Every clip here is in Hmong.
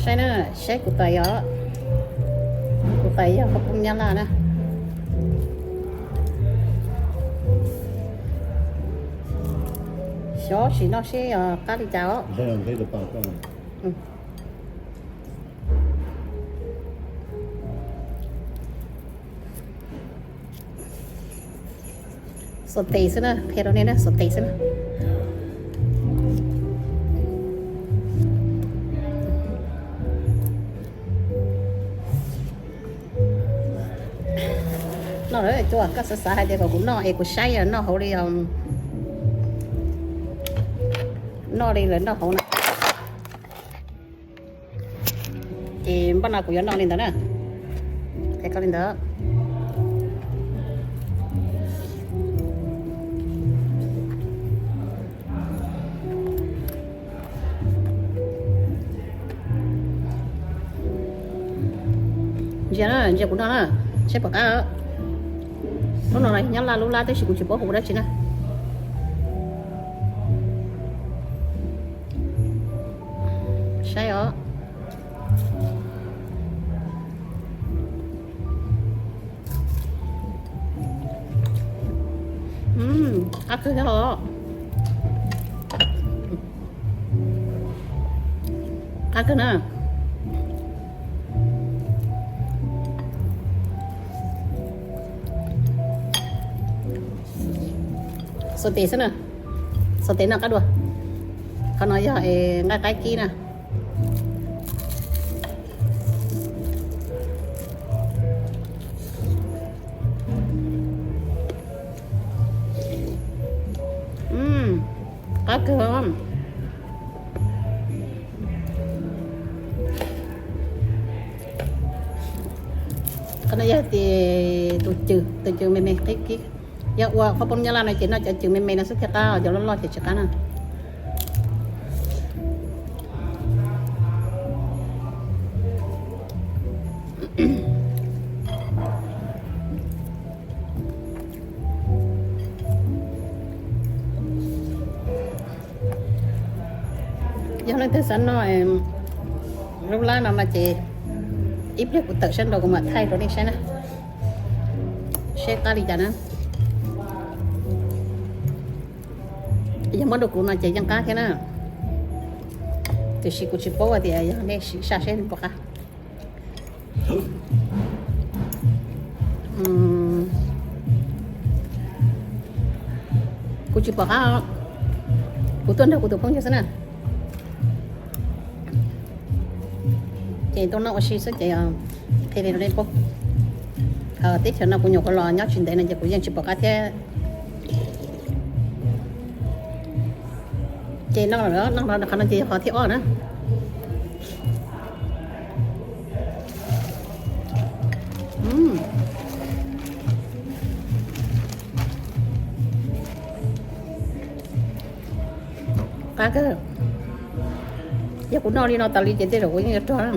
Saib na, saib kuv tais os, kuv tais yog qhaub poob nyab laj na. Xyov sim noj seb qab li cas os. Xuas tes xwb na, qhia rau nej na, xuas tes xwb na. Noj lawm, koj xav xav hais tias kom kuv noj es kuv saib noj hauv li, noj li lawv noj hauv na. Ces npaj no kuv yuav noj li ntawd na. Qhia koj li ntawd. Ntsia na, ntsia kuv noj na, saib puas qab. Lub no nyob laj lub lab tab sis kuv tsis paub hu dab tsi na. Saib os. Qab kawg thiab os. Qab kawg na. Xuas tes xwb na. Xuas tes noj qab dua. Qhov no yog es nqaij qaib kib na. Qab kawg. Qhov no yog tias tus cw, tus cw me me qib kib. Yog ua qhaub poob nyab laj no ces noj cov cw me me no xwb thiaj qab, cov loj loj ces tsis qab na. Yog leej twg xav noj lub lab no mas ces ib pliag kuv tawm sab nraud kuv mam thaij rau nej saib na, seb qab li cas na. Yog muab rau kuv no ces yeej qab thiab na, tiam sis kuv tsis paub tias yog nej sim saj seb puas qab. Kuv tsis pom qab, kuv tuaj nrog kuv tus phooj ywg xwb na. Ces tuaj noj ua si xwb ces qhia li rau nej paub. Teb chaws no kuv nyuam qhuav los nyob tsis ntev no ces kuv yeej tsis pom qab thiab. Ces no, no qhov no ces yog qhov thib ob na. Qab kawg. Yog kuv noj li no tas li ces tej zaum kuv yeej yuav rog na.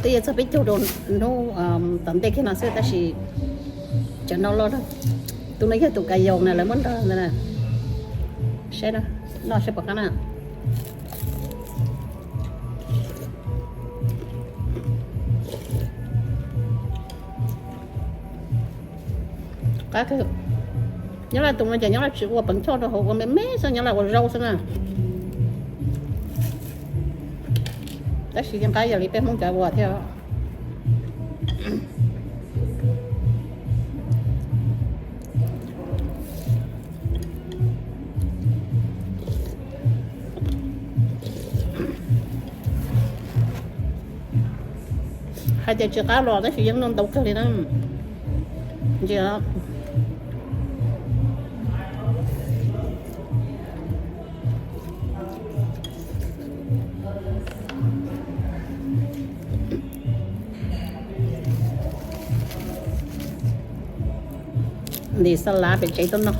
Twb yuav txog peb caug rau hnub tom ntej kiag no xwb tab sis tseem noj loj na. Tus no yog tus kas yoos na lawv muab nrog ntawd na. Saib na, noj saib puas qab na. Qab kawg. Nyob Laj tus no ces nyob Laj tsis ua peev choj rau hauv, ua me me xwb, nyob Laj ua zaub xwb na. Tab sis yeej qab yog li peb Hmoob cov ua thiab. Hais tias tsis qab los tab sis yeej noj ntau kawg li na. Ntsia. Ntim xa lav pem tsev tuaj noj.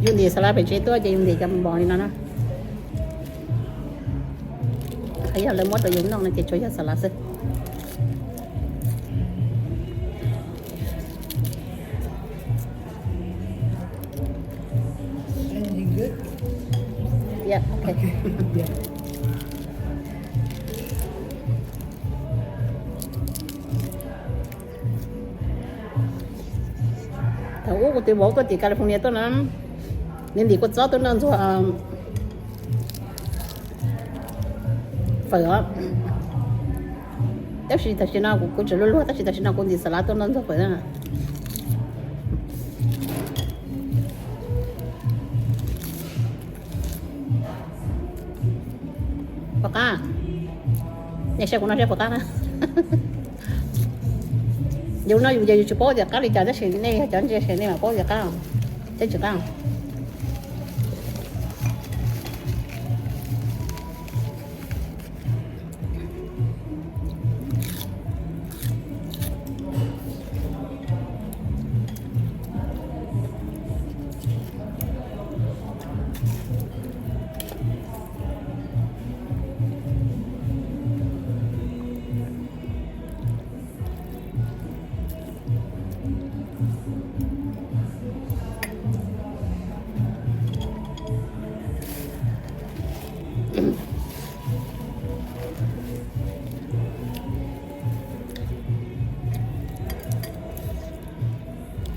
Yus ntim xa lav pem tsev tuaj ces yus ntim cov npos li no na. Qhov yog lawv muab rau yus noj no ces tsuas yog xa lav xwb. Thaum ub kuv twb vauv tuaj tim California tuaj na, nws ntim kua txob tuaj noj ntxuag fawm os. Tab sis tam sim no kuv tseem luag luag, tab sis tam sim no kuv ntim xav lav tuaj noj ntxuag fawm na. Puas qab? Nej saib kuv noj saib puas qab na. Yus noj yus ces yus tsis paub tias qab li cas, tab sis nej yog cov ntsia ces nej mam paub tias qab thiab tsis qab.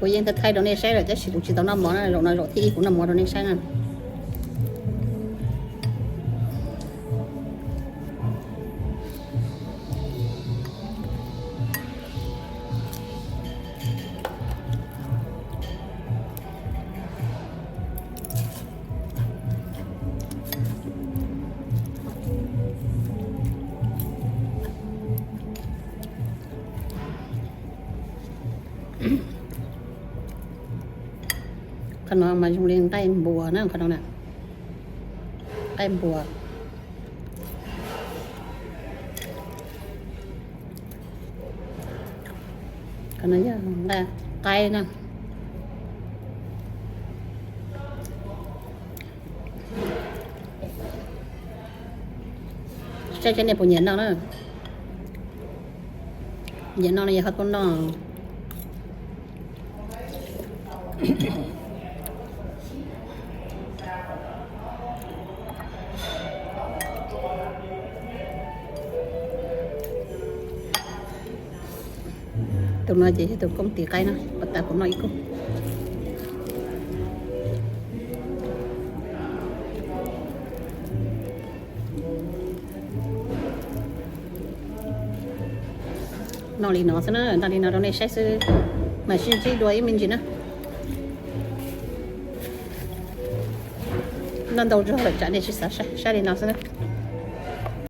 Kuv yeej thaij rau nej saib lawm tab sis kuv tsis tau noj mov na, zaum no zaum thib ib kuv noj mov rau nej saib na. Qhov no mas zoo li nqaij npua na, qhov no na, nqaij npua. Qhov no yog nqaij qaib na. Saib seb nej puas nyiam noj na. Nyiam noj no yog ho tuaj noj. Tus no ces yog tus koob tis qaib na, pas tas kuv noj ib koob. Noj li no xwb na, noj li no rau nej saib xwb, mam sib ntsib dua ib me ntsis na. Noj ntau zog lawm tsam nej tsis xav saib, saib li no xwb na.